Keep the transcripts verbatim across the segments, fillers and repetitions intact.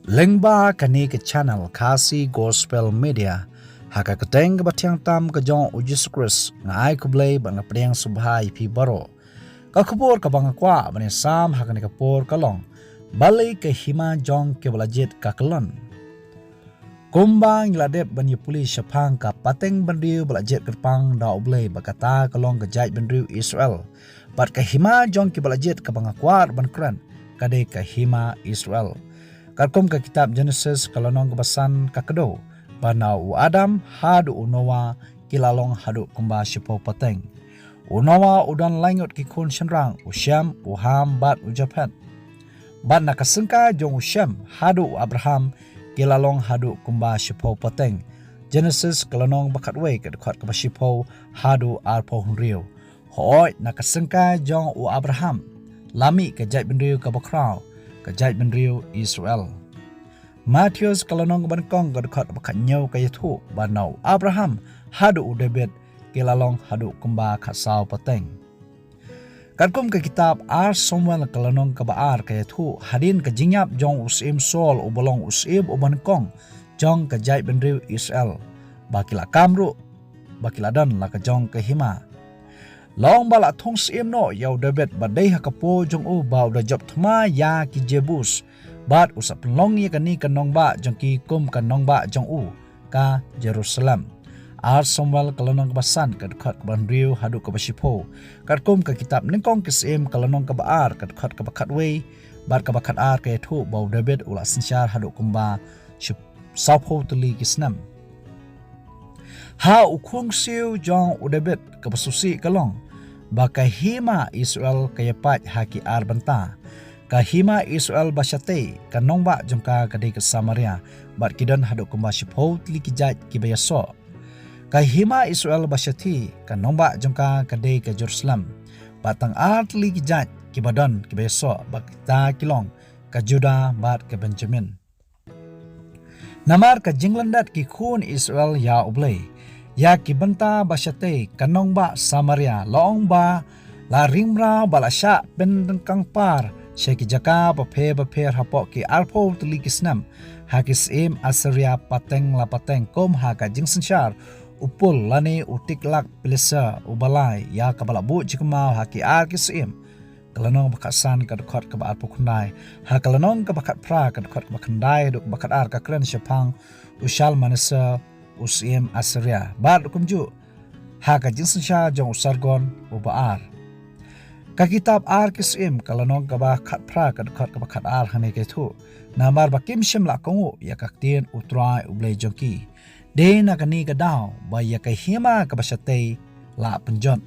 Lyngba kane ka channel Khasi Gospel Media, ha ka kyrteng kaba thiang tam ka jong U Jisu Khrist, nga ai khublei bad nga pdiang sngewbha ïa phi baroh. Ka khubor kaba nga kwah ban ïasam ha kane ka por ka long, balei ka hima jong kiba la jied ka kyllon. Kumba ngi la dep ban ïa pule shaphang, ka pateng bynriew ba la jied kyrpang da U Blei, ba kata ka long ka jaitbynriew Israel. Bad ka hima jong kiba la jied kaba nga kwah ban kren, ka dei ka hima Israel. Katkum ka kitab Genesis ka lynnong kaba san ka kdew, ba na u Adam haduh u Noah ki la long haduh kumba shiphew pateng. U Noah u don laingut ki khun shynrang, u Shem, u Ham bad u Japhet. Bad na ka syngkai jong u Shem haduh u Abraham ki la long haduh kumba shiphew pateng. Genesis ka lynnong ba khatwei, ka dkhot kaba shiphew haduh arphew hynriew. Hooid, na ka syngkai jong u Abraham la mih ka jaitbynriew kaba khraw, ka jaitbynriew Israel. Mathaios ka lynnong kaba nyngkong, ka dkhot kaba khathynñiew ka ïathuh ba na u Abraham haduh u David ki la long haduh kumba khatsaw pateng. Katkum ka kitab Ar Samuel ka lynnong kaba ar ka ïathuh, hadien ka jingïap jong u Syiem Saul uba long u syiem uba nyngkong jong ka jaitbynriew Israel, ba ki la kam ruh, ba ki la don la ka jong ka hima. La ong ba la thung syiem noh ïa u David, ba dei ha ka por jong u ba u da jop thma ïa ki Jebus, bad u sa pynlong ïa kane ka nongbah jong ki kum ka nongbah jong u, ka Jerusalem. Ar Samuel ka lynnong kaba san, ka dkhot kaba hynriew haduh kaba shiphew. Katkum ka kitab Nyngkong ki Syiem ka lynnong kaba ar, ka dkhot kaba khatwei bad kaba khatar ka ïathuh ba u David u la synshar haduh kumba ship-, sawphew tylli ki snem. Ha u khun ksiew jong u David kaba sngewsih ka long ba ka hima Israel ka ïapait ha ki ar bynta. Ka hima Israel ba shatei, ka nongbah jong ka ka dei ka Samaria, bad ki don haduh kumba shiphew tylli ki jait kiba ïasoh. Ka hima Israel ba shathie, ka nongbah jong ka ka dei ka Jerusalem, bad tang ar tylli ki jait kiba don kiba ïasoh, bad kita ki long ka Judah bad ka Benjamin. Namar ka jinglyndet ki khun Israel ïa U Blei, ïa ki bynta ba shatei, ka nongbah Samaria la ong ba la ring mraw bad la shah pynryngkang par sha ki jaka bapher bapher hapoh ki arphew tylli ki snem ha ki syiem Assyria pateng la pateng, kum ha ka jingsynshar u Pul lane u Tiglak-Pileser uba lai, ïa kaba la buh jingkynmaw ha ki ar ki syiem. Ka lynnong ba khatsan, ka dkhot kaba arphew khyndai. Ha ka lynnong kaba khatphra, ka dkhot kaba khyndai haduh kaba khatar, ka kren shaphang u Shalmaneser u syiem Assyria. Bad kumjuh ha ka jingsynshar jong u Sargon uba ar. Ka kitab Ar ki Syiem ka lynnong kaba khatphra, ka dkhot kaba khatar, hangne ka ïathuh: Namar ba kim shym la kohnguh ïa ka ktien U Trai U Blei jong ki, dei na kane ka daw ba ïa ka hima kaba shatei la pynjot.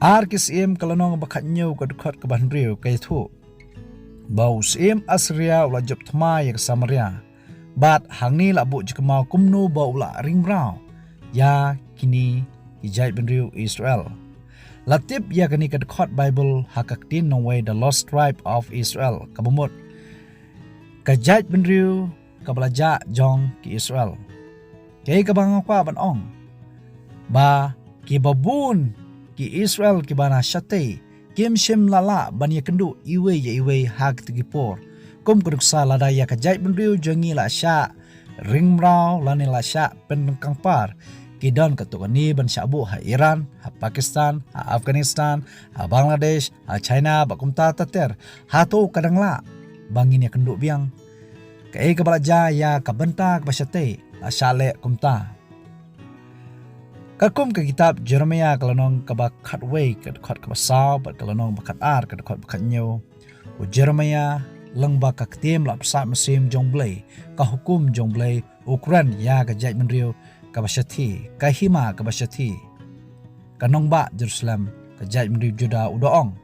Ar ki Syiem ka lynnong ba khathynñiew, ka dkhot kaba hynriew, ka ïathuh ba u syiem Assyria u la jop thma ïa ka Samaria. Bad hangne la buh jingkynmaw kumno ba u la ring mraw ïa kine ki jaitbynriew Israel. La tip ïa kane ka dkhot Baibl ha ka ktien nongwei The Lost Tribe of Israel, kaba mut ka jaitbynriew kaba la jah jong ki Israel. Kaei kaba nga kwah ban ong, ba kiba bun ki Israel kiba na shatei kim shym la lah ban ïakynduh iwei ïa iwei ha kito ki por. Kum ka nuksa, lada ïa ka jaitbynriew jong ngi la shah ring mraw lane la shah pynryngkang par, ki don katto katne ban shah buh ha Iran, ha Pakistan, ha Afghanistan, ha Bangladesh, ha China bad kumta ter ter. Hato ka dang lah ba ngin ïakynduh biang? Kaei kaba la jia ïa ka bynta kaba shatei, la shah leh kumta. Katkum ka kitab Jeremiah ka lynnong kaba khatwei, ka dkhot kaba saw bad ka lynnong ba khatar, ka dkhot ba khathynñiew, u Jeremiah, lyngba ka ktien la pynshai mynsiem jong U Blei, ka hukum jong U Blei, u kren ïa ka jaitbynriew kaba shathie, ka hima kaba shathie, ka nongbah Jerusalem, ka jaitbynriew Judah, u da ong: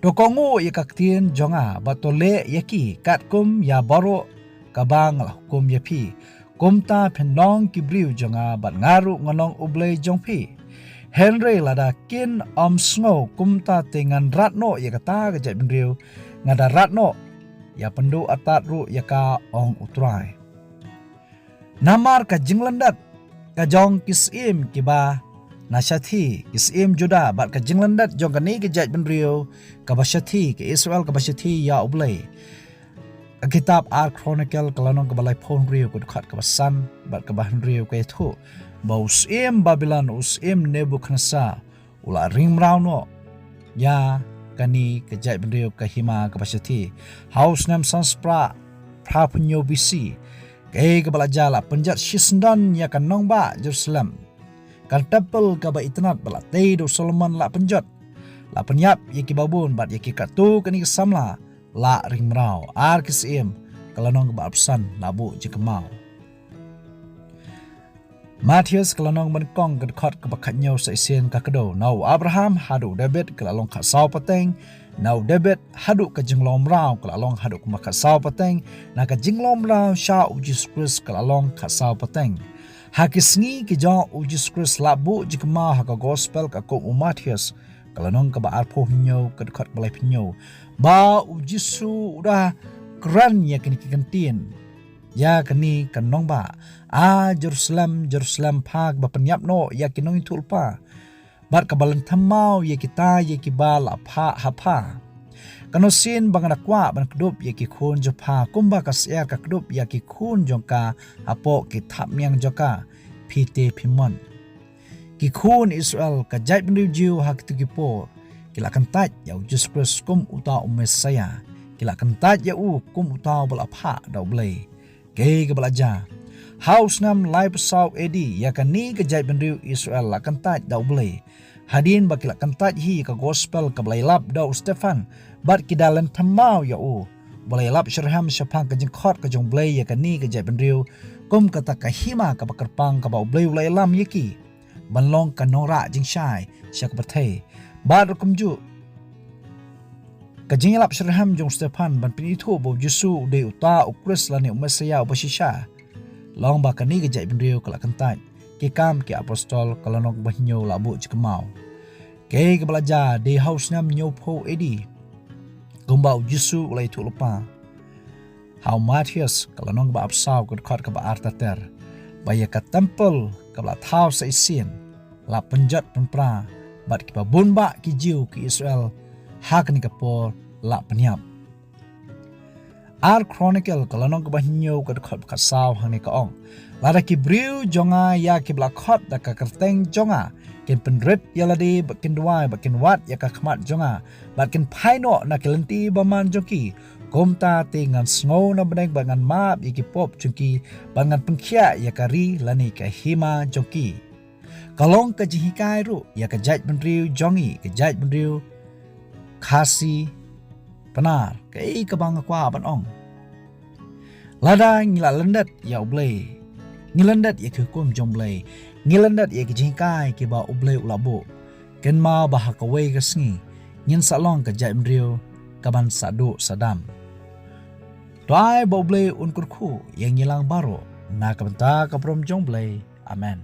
To kohnguh ïa ka ktien jong nga bad to leh ïa ki katkum ïa baroh kaba nga la hukum ïa phi. Kumta phin long ki briew jong nga bad nga ruh ngan long U Blei jong phi. Hynrei lada kin ym sngew kumta, te ngan rat noh ïa kata ka jaitbynriew, nga da rat noh ïa pynduh artat ruh ïa ka, ong U Trai. Namar ka jinglyndet ka jong ki syiem kiba na shathie, ki syiem Judah, bad ka jinglyndet jong kane ka jaitbynriew kaba shathie, ka Israel kaba shathie ïa U Blei, Ka kitab Ar Chronicle ka lynnong kaba laiphew hynriew ka dkhot kaba san bad kaba hynriew ka ïathuh ba u syiem Babilon, u syiem Nebukhadnessar, u la ring mraw noh ïa kane ka jaitbynriew ka hima kaba shathie. Ha u snem san spah phra phew hynñiew B C, kaei kaba la jia, la pynjot shisyndon ïa ka nongbah Jerusalem. Ka temple kaba itynnad ba la tei da u Solomon la pynjot. La pynïap ïa kiba bun bad ïa ki katto katne ki samla la ring mraw. Ar Ki Syiem ka lynnong kaba arphew san, la buh jingkynmaw. Mathaios ka lynnong ba nyngkong ka dkhot kaba khathynñiew sa shisien ka kdew na u Abraham haduh u David ka la long khatsaw pateng, na u David haduh ka jinglong mraw ka la long haduh kumba khatsaw pateng, na ka jinglong mraw sha u Jisu Khrist ka la long khatsaw pateng. Ha ki sngi ki jong u Jisu Khrist, la buh jingkynmaw ha ka gospel katkum u Mathaios ka lynnong kaba arphew hynñiew ka dkhot kaba laiphew hynñiew ba u Jisu u da kren ïa kine ki kyntien ïa kane ka nongbah: A Jerusalem, Jerusalem, pha kaba pynïap noh ïa ki nongïathuhlypa bad kaba lynthem maw ïa kita ïa kiba la phah ha pha. Katno sien ba nga da kwah ban kdup ïa ki khun jong pha kumba ka syiar ka kdup ïa ki khun jong ka hapoh ki thapniang jong ka, phi te phi mon. Ki khun Israel, ka jaitbynriew Jiw, ha kito ki por ki la kyntait ïa u Jisu Khrist kum uta u Messaïah. Ki la kyntait ïa u kum uta uba la phah da U Blei. Kaei kaba la jia? Ha u snem laiphew saw A D, ïa kane ka jaitbynriew Israel la kyntait da U Blei. Hadien ba ki la kyntait hi ïa ka gospel kaba la ïalap da u Stephan bad ki da lynthem maw ïa u, ba la ïalap shitrhem shaphang ka jingkhot ka jong U Blei ïa kane ka jaitbynriew kum kata ka hima kaba kyrpang kaba U Blei u la ïalam ïa ki ban long ka nongrah jingshai sha ka pyrthei. Bad ruh kumjuh, ka jingïalap shitrhem jong u Stephan ban pynithuh ba u Jisu u dei uta u Khrist lane u Messaïah uba shisha, long ba kane ka jaitbynriew ka la kyntait. Ki Kam ki Apostol ka lynnong ba hynñiew, la buh jingkynmaw. Kaei kaba la jia? Dei ha u snem hynñiewphew A D kumba u Jisu u la ïathuhlypa ha u Mathaios ka lynnong kaba arphew saw ka dkhot kaba artatien, ba ïa ka temple kaba la thaw sa shisien la pynjot pynpra bad kiba bun bah ki Jiw, ki Israel, ha kane ka por la pynïap. Ar Chronicle ka lynnong kaba hynñiew ka dkhot ba khatsaw hangne ka ong: Lada ki briew jong nga ïa kiba la khot da ka kyrteng jong nga kin pynrit ïa lade bad kin duwai bad kin wad ïa ka khmat jong nga bad kin phai noh na ki lynti bymman jong ki, kumta te ngan sngew na bneng bad ngan map ïa ki pop jong ki bad ngan pynkhiah ïa ka ri lane ka hima jong ki. Ka long ka jinghikai ruh ïa ka jaitbynriew jong ngi, ka jaitbynriew Khasi Pnar. Kaei kaba nga kwah ban ong: lada ngi la lyndet ïa U Blei, ngi lyndet ïa ki hukum jong U Blei, ngi lyndet ïa ki jinghikai kiba U Blei u la buh, kynmaw ba ha kawei ka sngi ngin sa long ka jaitbynriew kaban sa duh sa dam. To ai ba U Blei un kyrkhu ïa ngi lang baroh na ka bynta ka burom jong U Blei. Amen.